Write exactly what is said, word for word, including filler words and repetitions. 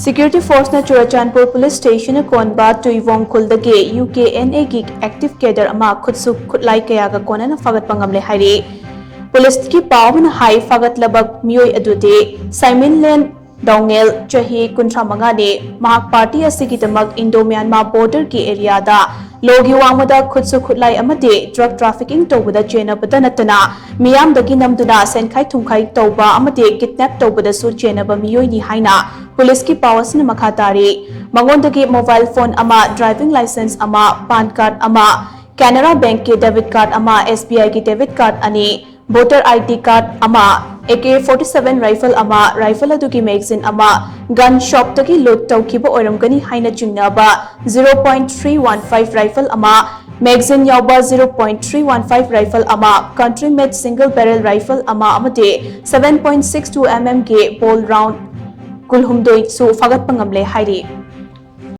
Security forceꯅ Churachandpur police stationꯅ ꯀꯣꯟꯕ ꯇꯨꯏꯋꯣꯡ ꯈꯨꯜꯗꯒꯤ UKNAꯒꯤ active cadre ꯑꯃ ꯈꯨꯠꯁꯨ ꯈꯨꯠꯂꯥꯏ ꯀꯌꯥꯒ ꯀꯣꯟꯅꯅ ꯐꯥꯒꯠꯄ ꯉꯝꯂꯦ ꯍꯥꯏꯔꯤ꯫ Policeꯀꯤ ꯄꯥꯎ ꯑꯃꯅ ꯍꯥꯏ, ꯐꯥꯒꯠꯂꯕ ꯃꯤꯑꯣꯏ ꯑꯗꯨꯗꯤ ꯁꯥꯏꯃꯤꯟꯂꯦꯟ ꯗꯥꯎꯉꯦꯜ, ꯆꯍꯤ ꯀꯨꯟꯊ꯭ꯔꯥ ꯃꯉꯥꯅꯤ꯫ ꯃꯍꯥꯛ party ꯑꯁꯤꯒꯤꯗꯃꯛ Indo-Myanmar borderꯒꯤ areaꯗ ꯂꯣꯒꯤ ꯋꯥꯡꯃꯗ ꯈꯨꯠꯁꯨ ꯈꯨꯠꯂꯥꯏ ꯑꯃꯗꯤ drug trafficking ꯇꯧꯕꯗ ꯆꯦꯟꯅꯕꯗ ꯅꯠꯇꯅ ꯃꯤꯌꯥꯝꯗꯒꯤ ꯅꯝꯗꯨꯅ ꯁꯦꯟꯈꯥꯏ ꯊꯨꯝꯈꯥꯏ ꯇꯧꯕ ꯑꯃꯗꯤ kidnap ꯇꯧꯕꯗꯁꯨ ꯆꯦꯟꯅꯕ ꯃꯤꯑꯣꯏꯅꯤ ꯍꯥꯏꯅ policeꯀꯤ ꯄꯥꯎ ꯑꯁꯤꯅ ꯃꯈꯥ ꯇꯥꯔꯤ꯫ ꯃꯉꯣꯟꯗꯒꯤ mobile phone ꯑꯃ, driving licence ꯑꯃ, PAN card ꯑꯃ, Canara Bankꯀꯤ debit card ꯑꯃ, SBIꯒꯤ debit card ꯑꯅꯤ, voter ID card ꯑꯃ, AK forty seven rifle ꯑꯃ, rifle ꯑꯗꯨꯒꯤ magazine ꯑꯃ, gun shopꯇꯒꯤ loot ꯇꯧꯈꯤꯕ ꯑꯣꯏꯔꯝꯒꯅꯤ ꯍꯥꯏꯅ ꯆꯤꯡꯅꯕ zero point three one five rifle ꯑꯃ, magazine ꯌꯥꯎꯕ zero point three one five rifle ꯑꯃ, country made single barrel rifle ꯑꯃ ꯑꯃꯗꯤ seven point six two mmꯒꯤ ball round ꯀꯨꯟꯍꯨꯝꯗꯣꯏꯁꯨ ꯐꯥꯒꯠꯄ ꯉꯝꯂꯦ ꯍꯥꯏꯔꯤ꯫